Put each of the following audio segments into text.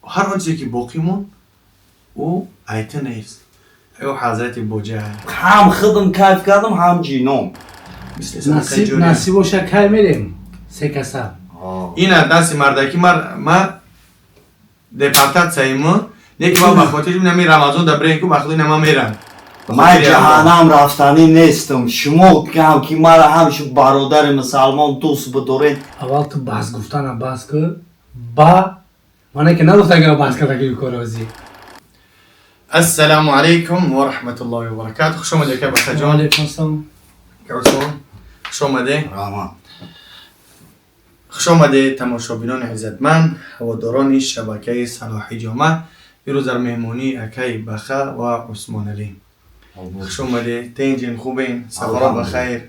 Ҳар он чизе ки боқӣ монд, ӯ айта нест, ӯ ҳазрати боҷа. Ҳам худам кайф кардам, ҳам ҷином. Мисли садақаи Насиб ҷория. Насиб боша, кай мерем се каса? Ина дасти мардаки ма депортатсияи мо не ки ма ба хотири нами Рамазон да брен ку ба хотири нама мерам. Ман ҷаҳаннам рафтанӣ нестам. Шумо ҳам ки мара ҳамчун бародари мусалмон дӯст бидоред. Аввал ту бас гуфтана бас ку, ба мане ки нагуфта бас карда ки корозӣ. Ассалому алайкум ва раҳматуллоҳи ва баракату. Хуш омадед, ака Бахаҷон. Алейкум ассалом. Усмон, хуш омадед. Раҳмат. Хуш омадед, тамошобинони иззатманд, ҳаводорони шабакаи Салоҳи Ҷома. Имрӯз дар меҳмонии акаи Баха ва Усмоналӣ. Хуш омадед. Тенҷин, хубен? Сафаро ба хайр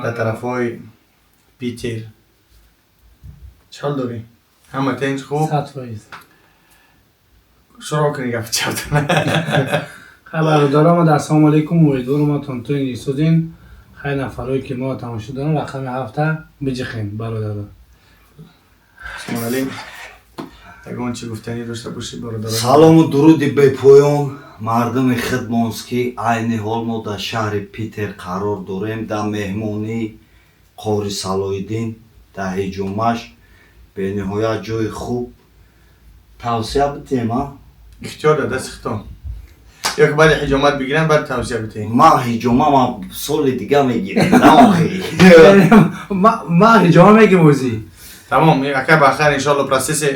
дар тарафҳои Питер чӣ ҳол дорӣ? Ҳама тенҷ, хуб? 100%. Шурӯъ кунӣ гапи чавтана. Хай, бародаро, омада, ассалому алайкум. Умедворам, тонтои нисозин. Хай, нафарое ки мо тамошо дорам, рақами ҳафта биҷихем, бародаро. Усмоналӣ, ягон чӣ гуфтанӣ дошта бошӣ, бародаро? Салому дуруди бепоён мардуми хидмонст, ки айни ҳол мо дар шаҳри Питер қарор дорем, дар меҳмонии қори Салоҳиддин, дар ҳиҷомаш. Бениҳоят ҷои хуб, тавсия бидем, а? Ихтиёр дар дасти худтон, ё ки баъди ҳиҷомат бигиранд, баъд тавсия бидиҳем. Ман ҳиҷома ман соли дига мегирем, на охи. Ма ҳиҷома мегим озӣ. Тамом, ака Бахар, иншоалло, процесси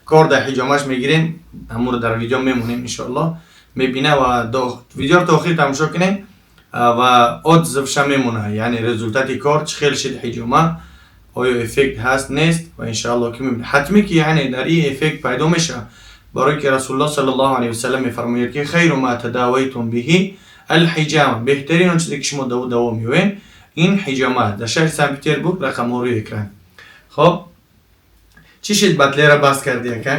кор дар ҳиҷомаш мегирем, ҳамонро дар видео мемонем, иншоалло, мебина ва видеоро то охир тамошо кунем ва отзывша мемона, яъне результати кор чӣ хел шид, ҳиҷома оё эффект ҳаст, нест, ва иншоалло ки мебинем, ҳатмӣ ки яъне дар ин эффект пайдо мешавад, барое ки Расулуллоҳ саллаллоҳу алайҳи васалам мефармояд, ки خير ما تداويتم به الحجامة, беҳтарин он чизе ки шумо даво даво меёед, ин ҳиҷома аст. Дар шаҳри Санкт Петербург рақамҳо рӯи экран. Хоб, чӣ шид, батлера бас кардӣ, ака?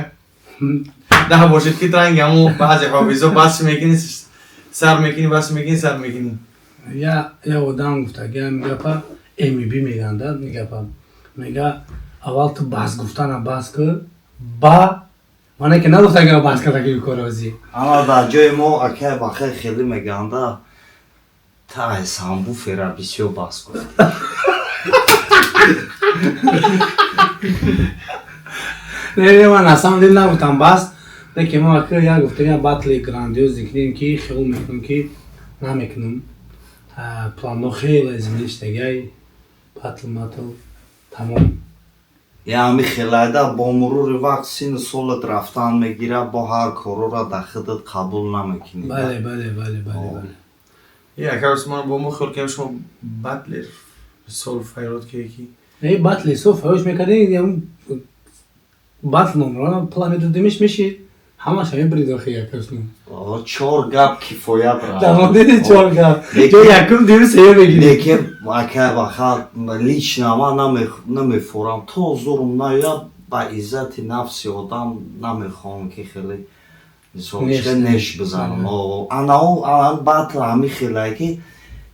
Даҳ бошед ки транги ҳаму баъзе ҳофизо бас мекунӣ, сар мекунӣ, бас мекунӣ, сар мекунӣ. Я одам гуфтаги ҳами гапа, мб меганда ми гапа, мега: аввал ту бас гуфтана бас ку, ба мане ки нагуфта бас карда ки корозӣ. Ама дар ҷои мо, акай Бахай, хеле меганда: тай самбу фера бисёр бас гуфт. Не, ман на самом деле нагуфтам бас, лекин мо ака як гуфтем, як батли грандиозный кунем, ки хиёл мекунам, ки намекунам. Планҳо хеле измеништагай, батл матл тамом. Ями хелайда бо мурури вақт сину солат рафтан мегирад, бо ҳар корора дар худат қабул намекунӣ. Бале. Е, ака Усмон, бо мо хиёл кунем, шумо батлер сол файрод ки Не, батли со фаёш мекардем, батл номрона пла медодимиш, мешид, ҳамаша мебрид охи, ака Усмон. Чор гап кифоят. Дар чор гап ҷо якум, дуюм, сеюм мегирӣ. Лекин, ака Баха, лично ман намефорам, то зурм наёяд, ба иззати нафси одам намехоҳам, ки хеле мисол неш бизанам. Анао батл ҳами хелае, ки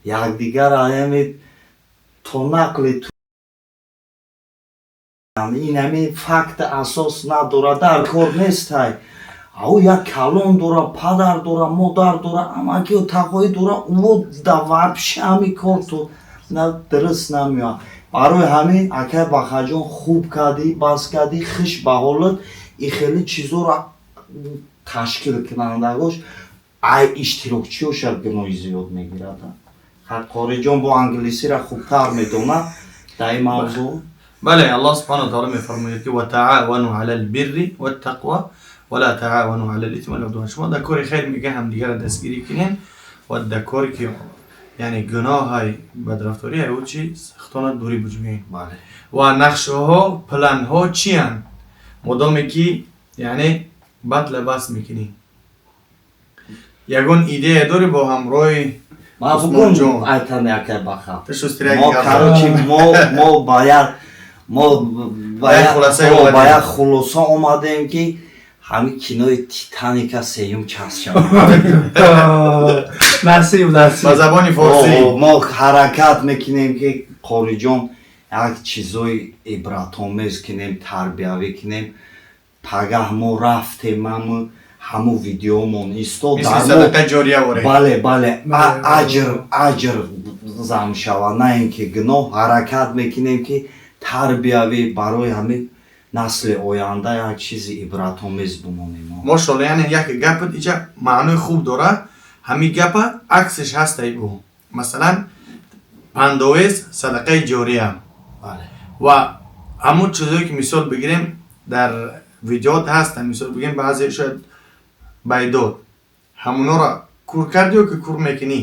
якдигар аями то нақли ин ҳами факт асос надорад, дар кор нестай. Ау як калон дора, падар дора, модар дора, амакио тақоӣ дора, ӯ да вообще ҳами кор ту на дуруст намеояд. Барои ҳамин, акай Бахаҷон, хуб кардӣ, бас кардӣ, хиш ба ҳолат. И хеле чизоро ташкилкунандагош ай иштирокчиёша гуноҳи зиёд мегирад. Қориҷон бо англисиро хубтар медонад дар ин мавзӯъ. Бале, Аллоҳ субҳанаҳу ва таъала мефармояд, ки وتعاونوا على البر والتقوى ولا تعاونوا على الإثم والعدوان. Шумо дар кори хайр, мега, ҳамдигарро дастгирӣ кунед ва дар коре ки яъне гуноҳай, бадрафторӣ, ай ӯ чи сахтона дурӣ буҷӯед. Ва нақшаҳо, планҳо чиянд, модоме ки яъне батла бас мекунӣ, ягон идея дорӣ бо ҳамроҳи Ман Усмонҷон? бугум айтани, акай Баха. Ташустирак. Мо, короче, мо ба як Ба як хулосае омадем. Ба як хулоса омадем, ки ҳамин кинои «Титаника» сеюм часть шавад. Насиб, насиб. Ба забони форсӣ. Мо ҳаракат мекунем, ки қориҷон як чизои ибратомез кунем, тарбиявӣ кунем. Пагаҳ мо рафтем, ҳаму ҳаму видеомон истод. Мисли садақа ҷория воре. Бале, бале, аҷр, аҷр зам шава, на ин ки гуноҳ. Ҳаракат мекунем, ки тарбиявӣ барои ҳамин насли оянда як чизи ибратомез бимонем. Мошалло, яъне як гапат иҷа маънои хуб дора. Ҳамин гапа аксиш ҳастай бу, масалан, пандовез, садақаи ҷория ва ҳамун чизое ки, мисол бигирем, дар видеот ҳастанд, мисол бигирем, баъзе шояд байдод, ҳамуноро кур кардӣ ё ки кур мекунӣ?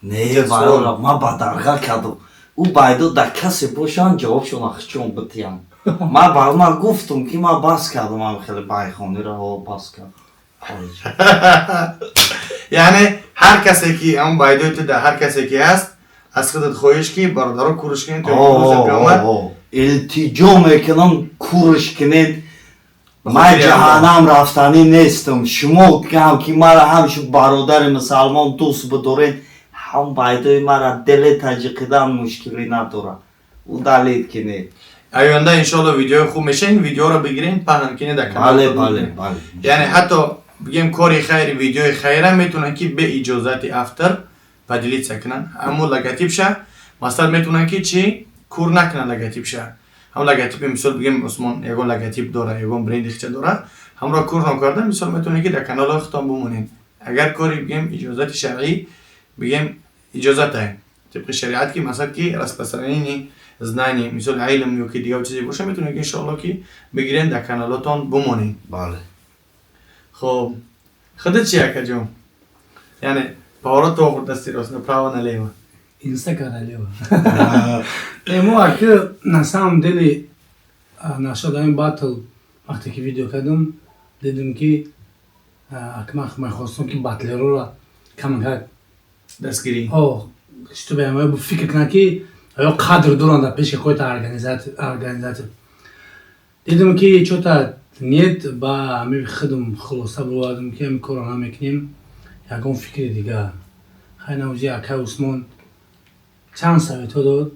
Не, барора, ман бадарға кардам. Ӯ байдод дар касе бошанд, ҷавобшон ахчон битиям. Ман бар ман гуфтум, ки ман бас кардам, ам хеле байхониро бас кардам. Яъне ҳар касе ки ҳамун байдои ту, дар ҳар касе ки ҳаст, аз худат хоҳиш, ки бародаро курш кунед то рӯзи қиёмат. Илтиҷо мекунам, курш кунед. Ман ҷаҳаннам рафтанӣ нестам. Шумо ҳам ки мара ҳамчун бародари мусалмон дӯст бидоред, ҳам байдои мара дили таҷиқидан мушкилӣ надорад, удалить кунед. Оянда, иншоалло, видеои хуб меша. Ин видеоро бигирен, паҳн кунед дар канал. Бале, бале, бале. Яъне ҳатто бигем, кори хайри, видеои хайра метавонанд, ки бе иҷозати автор поделиться кунанд. Ҳамун логотипша, масалан, метавонанд, ки чӣ кур накунанд логотипша. Ҳамун логотипи, мисол бигем, Усмон ягон логотип дора, ягон бренди хича дора, ҳамро кур накарда, мисол, метавонед, ки дар каналҳои худтон бимонед. Агар кори, бигем, иҷозати шаръӣ, бигем, иҷозата тибқи шариат, ки масалан, ки распространение знаний, мисол, илм ё ки дигар чизе боша, метавонед, ки иншоалло, ки бигирен, дар каналотон бимонед. Бале. Хоб, худат чи, акаҷон? Яъне поворот то дасти рост, направо, налево? Инста налево. Мо аки, на самом деле, насчет ҳамин батл, вақте ки видео кардам, дидем, ки аки ман мехостам, ки батлерора камакак дастгирӣ. Чтобы фикр кунам, ки оё қадр доранд дар пеши какой-то организатор. Дидам, ки чё-то нет, ба ҳамин худам хулоса бировардам, ки ҳамин корро намекунем, ягон фикри дигар. Хай, навзи акай Усмон чанд советҳо дод.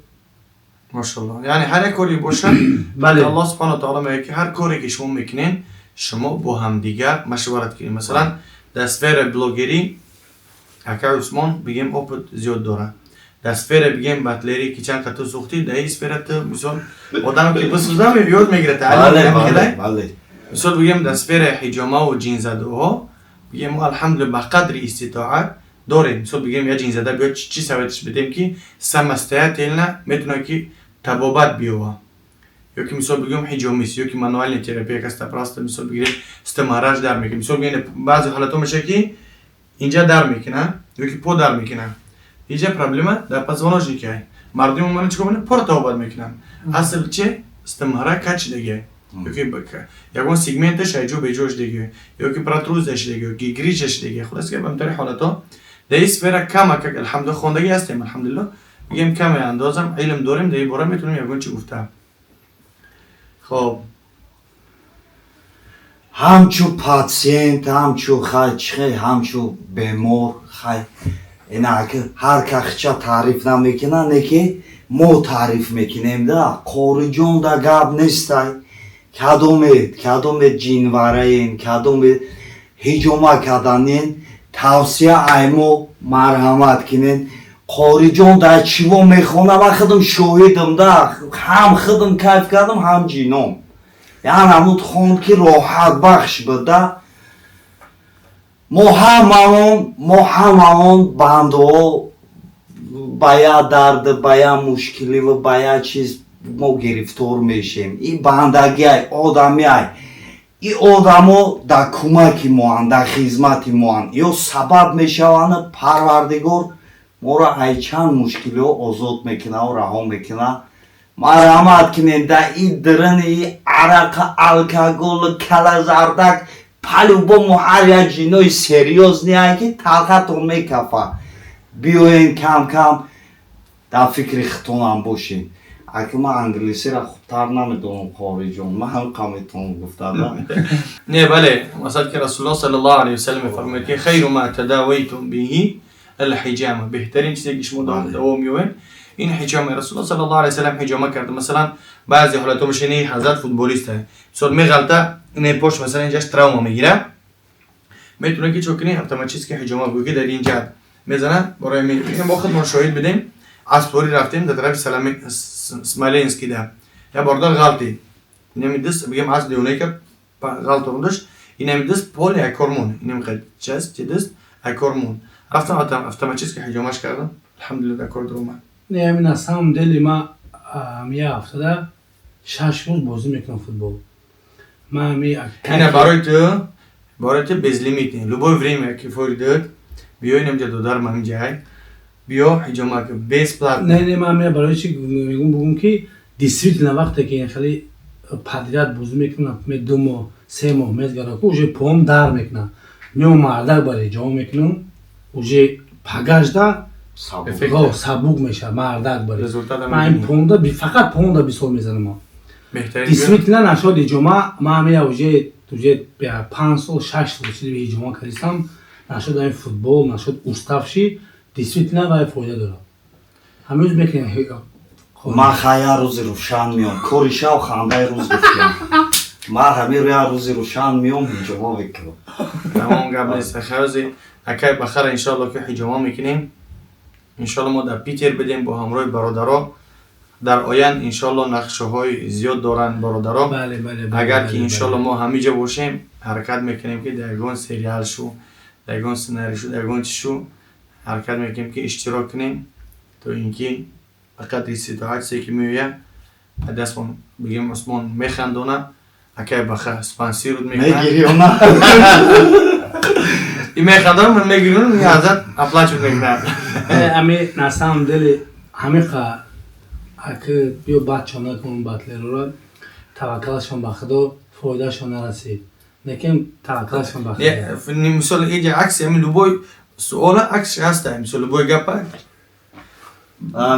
Машалло, яъне ҳар як коре бошад, Бале. Аллоҳ субҳану таоло мегӯяд, ки ҳар коре ки шумо мекунед, шумо бо ҳамдигар машварат кунед. Масалан, дар сфераи блогерӣ акай Усмон, бигем, опыт зиёд дорад. Дар сфера, бигем, батлерӣ, ки чанд қат ту сӯхтӣ, дар ин сфера ту, мисол, одам ки бисӯзам, ёд мегирад. Бале, бале. Мисол бигем, дар сфераи ҳиҷомаву ҷинзадоҳо, бигем, мо, алҳамдулилла, ба қадри иститоат дорем. Мисол бигем, як ҷинзада биёд, чӣ советш бидем, ки самостоятельно метавонад, ки табобат биёва, ё ки, мисол бигем, ҳиҷомист, ё ки мануальная терапия, каста просто, мисол бигирем, стомараж дар мекунад. Мисол бигем, баъзе ҳолатҳо мешавад, ки инҷа дар мекунад ё ки по дар мекунад, инҷа проблема дар позвоночнике. Мардуми омада чикор мекунад? Пора табобат мекунанд. Асл че стомара кач деге, ё ки ягон сегменташ айҷо беҷош деге, ё ки протрузияш деге, ё ки грижаш деге. Хулоса, ки ба ҳамтари ҳолатҳо дар ин сфера камакак, алҳамдулилла, хондагӣ ҳастем, алҳамдулилло, бигем, каме андозам илм дорем, дар ин бора метавонем ягон чи гуфта. Хоб. Ҳамчун патсиент, ҳамчун, хай, чихе, ҳамчун бемор, хай, ина ҳар кахча таъриф намекунад, не ки мо таъриф мекунем да. Қориҷон да гап нестай. Кадоме ҷинвараен, кадоме ҳиҷома карданен, тавсия аймо марҳамат кинен. Қориҷон дар чиво мехона, ман худам шоҳидам да, ҳам худам кайф кардам, ҳам ҷином. Яъне ҳамун хонд, ки роҳатбахш буд да. Мо ҳамаон бандаҳо ба як дард, ба як мушкиливу ба як чиз мо гирифтор мешем. Ин бандагиай, одамиай. Ин одамо дар кӯмаки моанд, дар хизмати моанд, ё сабаб мешаванд. Парвардигор моро ай чанд мушкилиҳо озод мекунаву раҳо мекунад. Марҳамат кунед, дар ин дирини арақа, алкоголу калазардак, по-любому ҳар як ҷинои серьёзный ае, ки талхатон мекафа. Биёен, кам кам дар фикри хитонам бошед. Аки ман англисиро хубтар намедонам, хориҷон, ман ҳамқа метавонам гуфтада. Не, бале, масалан, ки Расулуллоҳ саллаллоҳу алайҳи васаллам мефармояд, ки хайру ма тадавайтум биҳи алҳиҷама, беҳтарин чизе ки шумо даво меёбед, ин ҳиҷома. Расулуллоҳ саллаллоҳу алайҳи васаллам ҳиҷома карда. Масалан, баъзе ҳолатҳо мешини, ҳазрат футболист, мисол, меғалта. Ине пош, масалан, инҷаш травма мегира, метавонӣ ки чо кунӣ, автоматически ҳиҷома бигӯ, ки дар ин ҷиҳат мезана. Барои мо худмон шоҳид бидем, аспорӣ рафтем дар тарафи Смоленский да, я бародар ғалтид, инами даст, бигем, асп девонае кард, ғалтондаш, инами даст поли акор мон, инами части даст акор мон. Рафтам, автоматически ҳиҷомаш кардам, алҳамдулилла, дар кор даромад. Не, ами на самом деле ма я ҳафтада 6 рӯз бозӣ мекунам футбол. Ма ами Ина барои ту безлимитный, любое время ки форида биё, инамҷа додар мамҷай, биё, ҳиҷома ки бесплатно. Не, не, ман барои чи мегум, бугум ки действительно вақте ки хеле подряд бозӣ мекунам, например, 2 моҳ, 3 моҳ мезгара, ку уже поом дар мекунам, меом, мардак бар ҳиҷома мекунам, уже пагажда сабук мешавад, мардак бари. Ман ин поомда, фақат поомда бисол мезанам. Действительно, нашод ҳиҷома, ман ами уже 5 сол, 6 сол шиди ҳиҷома кардистам, нашод ами футбол, нашод уставший, действительно вай фоида дорад. Ҳамрӯз мекунем. Ман хай як рӯзи рӯшан меом, кори шав, хандаи рӯз гуфтем. Ман ҳамин як рӯзи рӯшан меом, ҳиҷома мекунам. Тамом, гап нест. Хайрози акай бахара, иншоалло, ки ҳиҷома мекунем. Иншоалло, мо дар Питер бидем бо ҳамроҳи бародаро. Дар оянд, иншоалло, нақшаҳои зиёд доранд бародаро. Агар ки, иншоалло, мо ҳамиҷа бошем, ҳаракат мекунем, ки дар ягон сериал шу, дар ягон сценарий шу, дар ягон чиз шу ҳаракат мекунем, ки иштирок кунем, то ин ки фақат ситуация ки меояд, дастмон, бигем, Усмон механдона, акай баха спонсируд мекунад. Мегирёна. И механдонам, ман мегирёнам, и ҳазрат оплачивать мекунад. Ами на самом деле ҳамиқа аки биё бачо накун, батлерора таваккалашон ба Худо, фоидаашон нарасид, лекин таваккалашон ба Худо. Мисол, иҷа акси ами любой суола акси ҳаста, мисол, любой гапа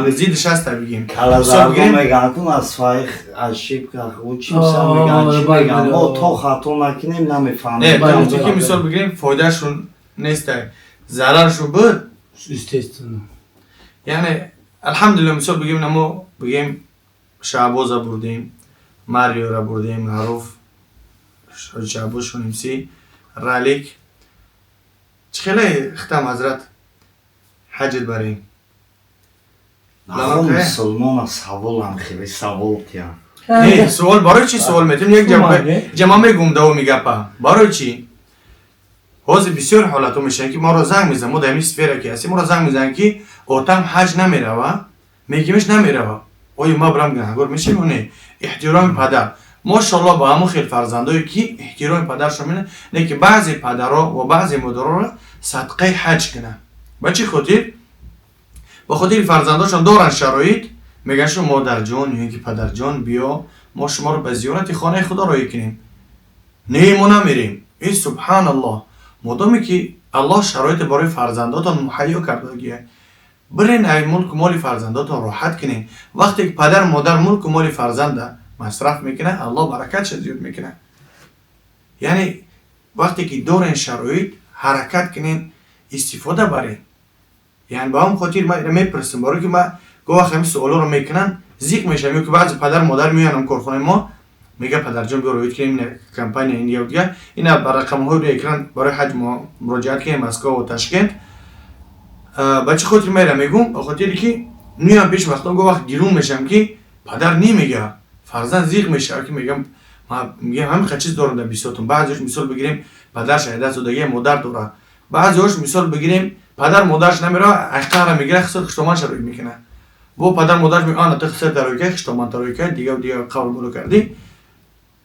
зиддиш ҳаста, бигем. Калазарго меган кун, аз своих ошибках учимся, меган, чӣ меган, мо то хато накунем, намефаҳмем. Ки мисол бигирем, фоидаашон неста, зараршу буд. Естественно. Яъне, алҳамдулилла, мисол бигем, намо бигем, Шаҳбоза бурдем, Мариора бурдем, Маъруф, Шаҳбоз Шонимсӣ, Ралик. Чӣ хеле хитам, ҳазрат, ҳаҷат барем. Мусулмона саволам, хеле савол тиям. Не, суол барои чӣ суол метем? Як ҷама мегум, давоми гапа. Барои чӣ ҳозир бисёр ҳолатҳо мешаванд, ки моро занг мезананд, мо дар ҳамин сфера ки ҳастем, моро занг мезананд, ки отам ҳаҷ намерава, мегимеш намерава, оё ма бирам гунаҳгор мешавем ё не? Эҳтироми падар, мошоалло, ба ҳамон хел фарзандое ки эҳтироми падаршон мена, не ки баъзе падаро ва баъзе модароро садқаи ҳаҷ кунанд. Ба чӣ хотир? Ба хотири фарзандошон доранд шароит, мегӯянд, шумо модарҷон ё ин ки падарҷон, биё, мо шуморо ба зиёрати хонаи Худо роҳӣ кунем. Не, мо намерем. Э, субҳаналлоҳ, модоме ки Аллоҳ шароите барои фарзандотон муҳайё кардагия, бирен, ай мулку моли фарзандотон роҳат кунен. Вақте ки падар модар мулку моли фарзанда масраф мекунад, Аллоҳ баракатша зиёд мекунад. Яъне, вақте ки дорен шароит, ҳаракат кунен, истифода барен. Яъне, ба ҳамн хотир ман ина мепурсам, барое ки ман гоҳ вақт ҳамин суолоро мекунам, зиқ мешавам, ё ки баъзе падар модар меоянд корхонаи мо, мега: «Падарҷон, биё, роҳид кунем ина компания, ин ё дигар ина». Ба рақамҳои рӯи экран барои ҳаҷ муроҷиат кунем, Москва ва Ташкент. Ба чӣ хотир мера мегум? Ба хотире ки меоям пеш вақтон, гоҳ вақт гирун мешавам, ки падар немега, фарзанд зиқ мешавад, ки мегам, мегам, ҳамин чиз дорам дар бисётон. Баъзеош, мисол бигирем, падарш айдаст додагия, модар дорад. Баъзеош, мисол бигирем, падар модарш намерава, айқара мегира, хисот хуштоманша рӯй мекунад. Бо падар модарш мега: «Ана, ту хисот тарӯй кай, хуштоман тарӯй кай, дига дига қавл боло кардӣ».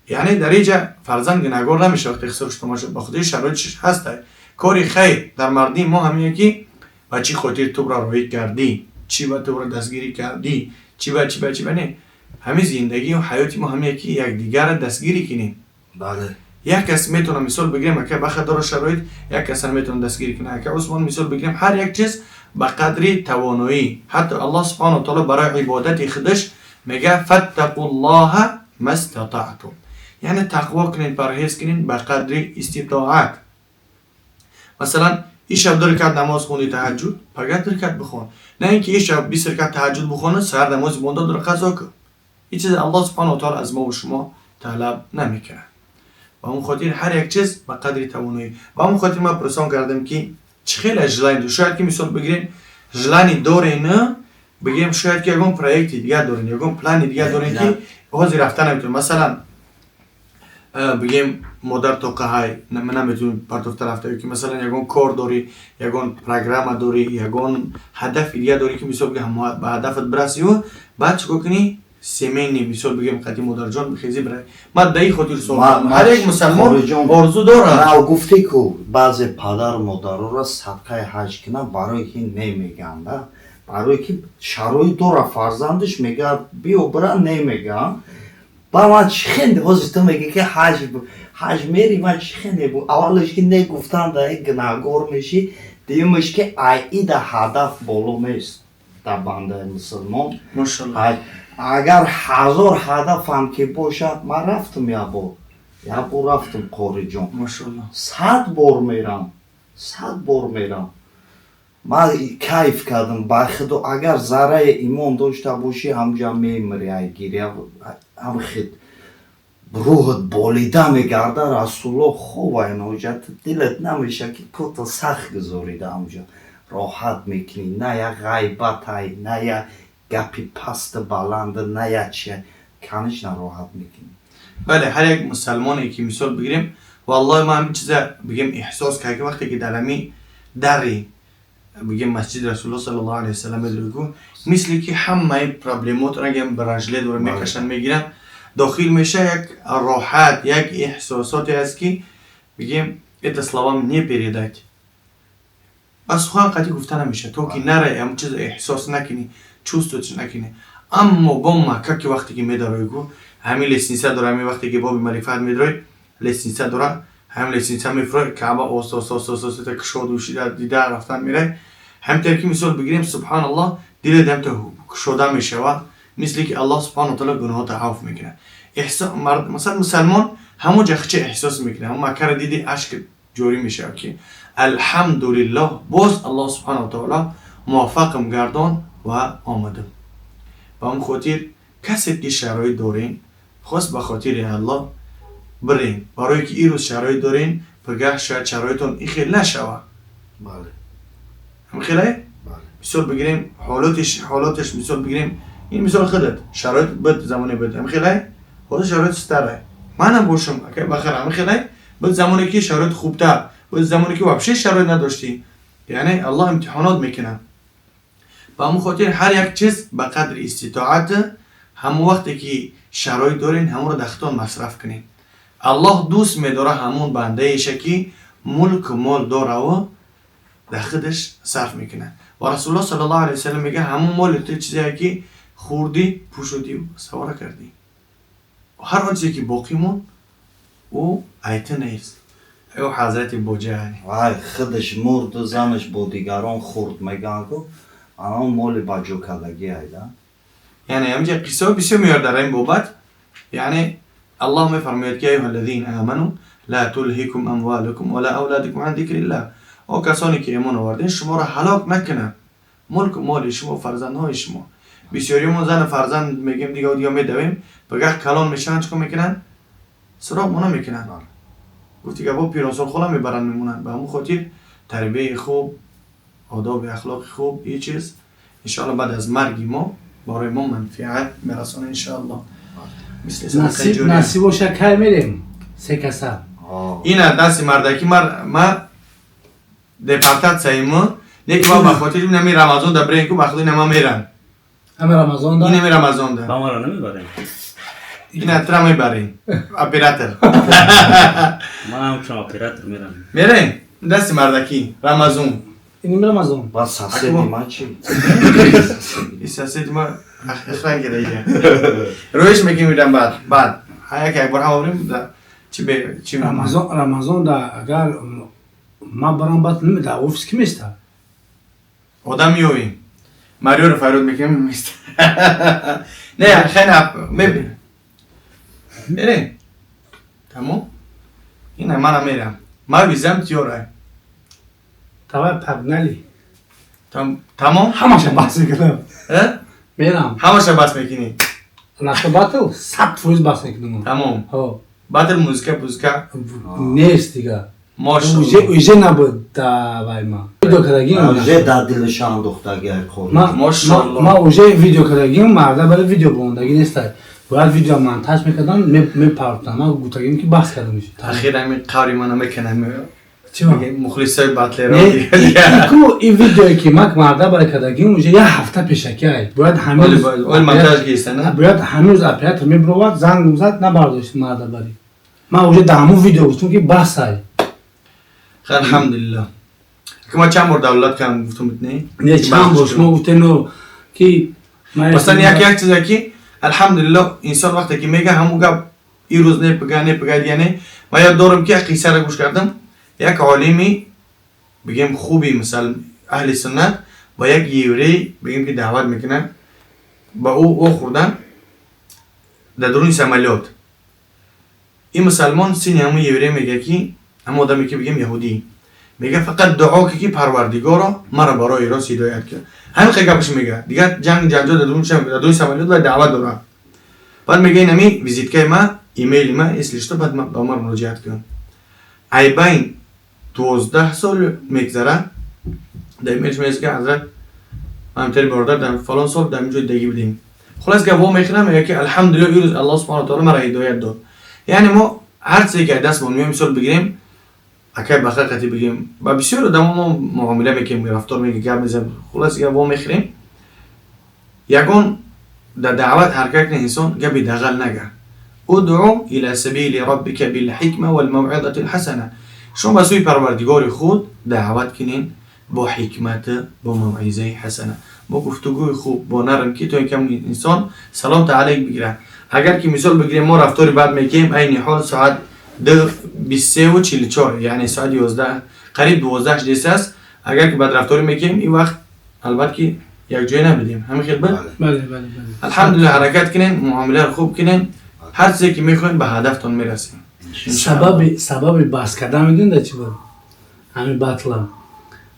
Яъне, дар инҷа фарзанд гунаҳгор намешавад, вақте хисот хуштоман шуд, ба хотири шароитш ҳаста. Кори хайр дар мардии мо ҳамине, ки ба чӣ хотир тубра роҳӣ кардӣ, чӣ ба тубра дастгирӣ кардӣ, чӣ ба, чӣ ба, чӣ ба. Не, ҳамин зиндагию ҳаёти мо ҳамине, ки якдигарро дастгирӣ кунем. Як кас метавона, мисол бигирем, ака баха дора шароит, як касро метавона дастгирӣ кунад, ака Усмон, мисол бигирем. Ҳар як чиз ба қадри тавоноӣ. Ҳатто Аллоҳ субҳану таоло барои ибодати худаш мега: «Фаттақуллоҳа мастатаътум», яъне тақво кунед, парҳез кунед ба қадри иститоат. Масалан, ин шаб 2 ракат намоз хонди таҳаҷҷуд, пагар 2 ракат бихон, на ин ки ин шаб 20 ракат таҳаҷҷуд бихонад, саҳар намози бомдодро қазо кун. Ин чиз Аллоҳ субҳану таоло аз мову шумо талаб намекунад. Ба ҳамон хотир ҳар як чиз ба қадри тавоноӣ. Ба ҳамон хотир ман пурсон кардам, ки чӣ хеле желание, шояд ки мисол бигирем, желание дорен, бигирем, шояд ки ягон проекти дигар дорен, ягон плани дигар дорен, ки ҳозир рафта наметавонем. Масалан, бигем, модар тоқаҳай, наметавонӣ партофта рафта, ё ки масалан ягон кор дорӣ, ягон программа дорӣ, ягон ҳадафи дигар дорӣ, ки мисол бигем, ба ҳадафат бирасию баъд чӣ кор кунӣ, семейный, мисол бигем, қади модарҷон бихези бирай. Ман дар ин хотир суол кардам. Ҳар як мусалмон орзу дорад. Нав гуфтӣ ку, баъзе падару модароро садқаи ҳаҷ кунанд, барое ки немегӯянд, барое ки шароит дора фарзандаш, мегӯяд, биё бира, немегӯянд. Ба ман чӣ хенде ҳозир ту мегӯӣ, ки ҳаҷ мери, ман чӣ хенде? Аввалаш ки не гуфтан да гунаҳгор мешӣ, дуюмаш ки айида ҳадаф боло нест дар бандаи мусулмон. Агар 1000 ҳадафам ки бошад, ман рафтам як бор, як бор рафтам, Қориҷон, 100 бор мерам, 100 бор мерам. Ман кайф кардам, ба худо. Агар зарраи имон дошта бошӣ, ҳамҷа мемири, ай гиря, ҳам хид рӯҳат болида мегарда. Расулло хоб айноҷа дилат намеша, ки пота сахт гузорида, ҳамҷа роҳат мекунӣ. На як ғайбатай, на як гапи пасту баланду, на як чи, конечно, роҳат мекунӣ. Бале, ҳар як мусалмоне ки мисол бигирем, валлоҳи, ман ҳамин чиза бигем, эҳсос кард, ки вақте ки дар ҳами дари, бигем, масҷиди Расулулло саллаллоҳу алайҳи васаллам медроку, мисли ки ҳамаи проблемотро гем бранжле дора мекашанд, мегиранд, дохил меша, як роҳат, як эҳсосоте аст, ки бигем, это словам не передать, ба сухан қатъӣ гуфта намеша, то ки нарай, ҳамн чизо эҳсос накунӣ, чувствовать накунӣ. Аммо бо Макка ки вақте ки медарои ку, ҳамин лестница дора, ҳамин вақте ки боби Малик Фаҳд медарои, лестница дора, ҳамин лестница мефурои, Каъба оста оста оста оста кушоду шида дида рафтан мерай. Ҳамтар ки мисол бигирем, субҳаналлоҳ, дилат ҳамта кушода мешавад, мисли ки Аллоҳ субҳану таала гуноҳота афв мекунад. Масалан, мусалмон ҳамон ҷа хича эҳсос мекунад, ҳамон Маккара диди, ашк ҷорӣ мешавад, ки алҳамдулиллоҳ, боз Аллоҳ субҳану таала муваффақам гардон ва омадам. Ба он хотир касе ки шароит дорем, хос ба хотири Аллоҳ бирем, барое ки ирӯз шароит дорем, пагаҳ шояд шароитон ин хел нашавад. Ҳамхеле, мисол бигирем, ҳолоташ, мисол бигирем, ин мисол худат шароит буд, замоне буд, ҳамхеле, ҳозир шароит старай, манам бошам, акай бахар, ҳамхеле буд, замоне ки шароит хубтар буд, замоне ки вообще шароит надоштӣ. Яъне Аллоҳ имтиҳонот мекунад. Ба ҳамон хотир ҳар як чиз ба қадри иститоат. Ҳамон вақте ки шароит дорен, ҳамонро дар худтон масраф кунед. Аллоҳ дӯст медорад ҳамон бандаеша, ки мулку мол дораву дар худаш сарф мекунад. Ва Расулуллоҳ саллаллоҳу алайҳи васаллам мегӯяд: ҳамон моли ту чизе ки хӯрдӣ, пӯшудӣ, савора кардӣ, ҳар он чизе ки боқӣ монд, ӯ айта нест, ӯ ҳазрати боҷа. Вай худаш мурду, занаш бо дигарон хӯрд, мегӯянд ку, анон моли баҷо кардагӣ айда. Яъне ҳамҷа қиссаҳо бисёр меёрад дар ин бобат. Яъне Аллоҳ мефармояд, ки أيها الذين آمنوا لا تلهكم أموالكم ولا أولادكم عن ذكر الله. О касоне ки имон овардед, шуморо ҳалок накунад мулку моли шумо, фарзандҳои шумо. Бисёриёмон зану фарзанд мегӯем, дига дига медавем, пагаҳ калон мешаванд, чӣ кор мекунанд? Суроғ мо намекунанд. Гуфти гапҳо, пиронсолхона мебаранд, мемонанд. Ба ҳамон хотир тарбияи хуб, одоби ахлоқи хуб, ин чиз иншоалло баъд аз марги мо барои мо манфиат мерасонад, иншоалло, мисли садақаи ҷория. Насиб боша, кай мерем се каса? Ина дасти мардакӣ, ма депортатсияи мо неки ба хотири инами Рамазон да бирем ку, ба худи инама мерам. Ҳами Рамазон да? Инами Рамазон да. Ба маро намебарем? Ина тра мебарем, оператор. Ман ҳамчун оператор мерам. Мерем, дасти мардакӣ, Рамазон. Иними Рамазон. Ба соседи ман чӣ? И соседи ма охран гида, рӯиш мекунем, идам баъд як як бор ҳама бирем да чи бе чи. Рамазон, Рамазон да агар ман барам, баъд ними дар офис ки места? Одам меёвем, Мариёро фарёд мекунем, места. Не, хеле мебинем, мерем, тамом. Ина манам мерам, ман визам тиёра. Давай, погнали. Тамом. Ҳамаша баҳс мекунам. Э? Мерам. Ҳамаша бас мекунӣ? Наша батл 100% баҳс мекунам. Тамом. Ҳо. Батл музыка пузика нест дига. Мошалло. Уже набуд вай ма. Видео кардагим. Уже дар дилша андохтаги ай қори. Мошалло. Ма уже видео кардагим, марда барои видео бомондаги нестай. Бояд видео монтаж мекардам, мепартам. Ма гуфтагим ки баҳс кардам. Ахир ҳамин қаври мана мекунам. Чӣ ма? Мухлисои батлеро. Ку и видеое ки мак марда барои кардагим уже як ҳафта пешаки ай. Бояд ҳамин Оли монтаж гиста, на? Бояд ҳамин рӯз оператор мебировад, занг зад, набардошт марда бари. Ман уже дар ҳамун видео гуфтам ки баҳс ай. Алҳамдулиллаҳ. Ки ма чанд бор давлат кардам гуфтам не? Не, чанд бор шумо гуфтену ки масалан як чизе ки алҳамдулиллаҳ инсон вақте ки мега ҳамун гап ин рӯз не пага не пага дия не. Ма ёд дорам ки як қиссаро гӯш кардам. Як олими бигем хуби мисал аҳли суннат ба як еврей бигем ки даъват мекунад, ба ӯ вохӯрдан дар дуруни самолёт. Ин мусалмон сини ҳамун еврей мега ки ҳамон одаме ки бигем яҳудӣ мега фақат дуо ки парвардигоро маро ба роҳи рост ҳидоят кар. Ҳамин хел гапаш мега. Дигар ҷанг ҷанҷол дар дуруни самолёт ва даъват дорад. Баъд мега ин ҳамин визиткаи ма, имейли ма, если что баъд ба ман муроҷиат кун. Айбайн 12 сол мегзарад, дар имейлш меяст ки ҳазрат ҳамтари бародар дар фалон сол дар ин ҷой дагӣ будем. Хулас гап во мехӯрам, мега ки алҳамдулиллаҳ ирӯз Аллоҳ субҳанаҳу ва таъола маро ҳидоят дод. Яъне мо ҳар чизе ки дастмон меоем, мисол бигирем, акай ба ҳақиқати бигирем, ба бисёр одамо мо муомила мекунем, рафтор мекунем, гап мезанем, хулас гап во мехӯрем. Ягон дар даъват ҳаракат кунед инсон гапи дағал нага. Удъу ила сабили раббика билҳикма валмавъизати лҳасана. Шумо ба сӯи парвардигори худ даъват кунед бо ҳикмат, бо мавъизаи ҳасана, бо гуфтугӯи хуб, бо нарм ки то ин кам инсон саломта алайк бигирад. Агар ки мисол бигирем мо рафтори бад мекунем, айни ҳол соат 23:44, яъне соат 11 қариб 12 шудест аст. Агар ки бадрафторӣ мекунем, ин вақт албатта ки якҷоя набудем. Ҳамин хел буд? Бале, бале, бале. Алҳамдулиллаҳ ҳаракат кунем, муомиларо хуб кунем, ҳар чизе ки мехоҳем ба ҳадафтон мерасем. Сабаби баҳс кардан медонед дар чӣ буд? Ҳамин батла.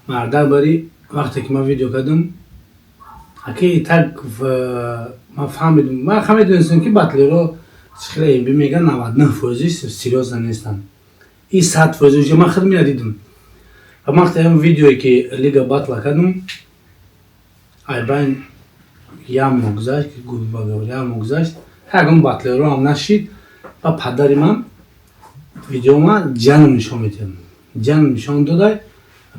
Мардак бари вақте ки ман видео кардам, аки так ман фаҳмидам, ман ха медонистам ки батлеро хеле МБ меган 99% серьёзно нестанд. И 100% уже ман худ мея дидам. Ва вақте ҳам видеое ки лига батла кардам, айбайн як моҳ гузашт, грубо говоря, як моҳ гузашт, ягон батлеро ҳам нашид. Ва падари ман видео ман ҷанам нишон медиҳам. Ҷанам нишон додай,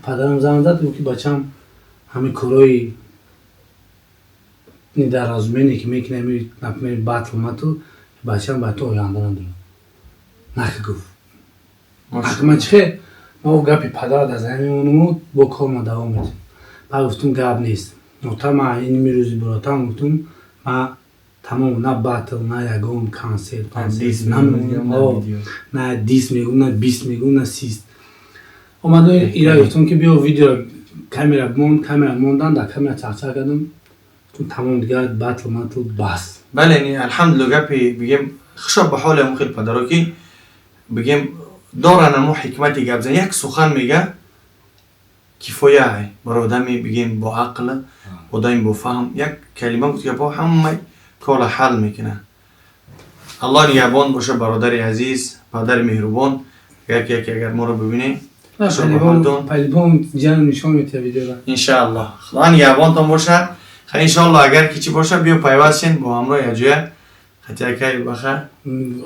падарам занг зад, гуфт ки бачам ҳамин корои недоразумение ки мекунем, например, батл матл, бачам ба ту оянда надорад. Нахи гуфт. Ман чихе ма гапи падара дар замин мемонаму бо корма давом медиҳам. Баъд гуфтум гап нест. Нота ма ин мирӯзи баротам гуфтум ма тамом на батл, на ягон концерт, на дис мегум, на бист мегум, на сист. Омадо ира гуфтум ки биё видео камера монд, камера мондан, дар камера чақчақ кардам. Гуфтум тамом дигар батл матл бас. Бале, алҳамдулиллаҳ гапи бигем хушо ба ҳоли ҳамун хел падаро ки бигем доран ҳамун ҳикмати гап зан. Як сухан мега кифоя ай барои одами бигем бо ақл, одами бо фаҳм. Як калима гуфт гапҳо ҳамаи корро ҳал мекунад. Аллоҳ нигаҳбон боша бародари азиз, падари меҳрубон. Агар ки яке агар моро бибинед, Палибон ҷанам нишон медиҳад видеора. Иншааллоҳ. Худо нигаҳбонтон боша. Ха иншааллоҳ агар ки чӣ боша биё пайваст шен бо ҳамроҳ якҷоя. Хати акай баха.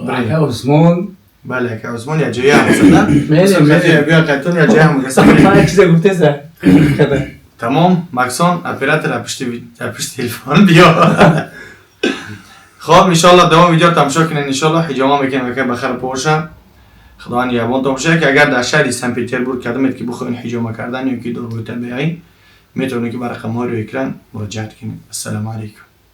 Ака Усмон. Бале, ака Усмон якҷоя ҳамсада. Биё қайтон якҷоя ҳамгаса. Ман чизе гуфтеса. Тамом, Максон, оператор апишти телефон биё. Хоб, иншоаллоҳ давом видео тамошо кунед, иншоаллоҳ ҳиҷома мекунем ака бахар боша. Худо нигаҳбонтон боша ки агар дар шаҳри Санкт-Петербург кардамед ки бихоҳед ҳиҷома кардан ё ки дорувои табиӣ, метавонед ки ба рақамҳои рӯи экран муроҷиат кунед. Ассалому алайкум.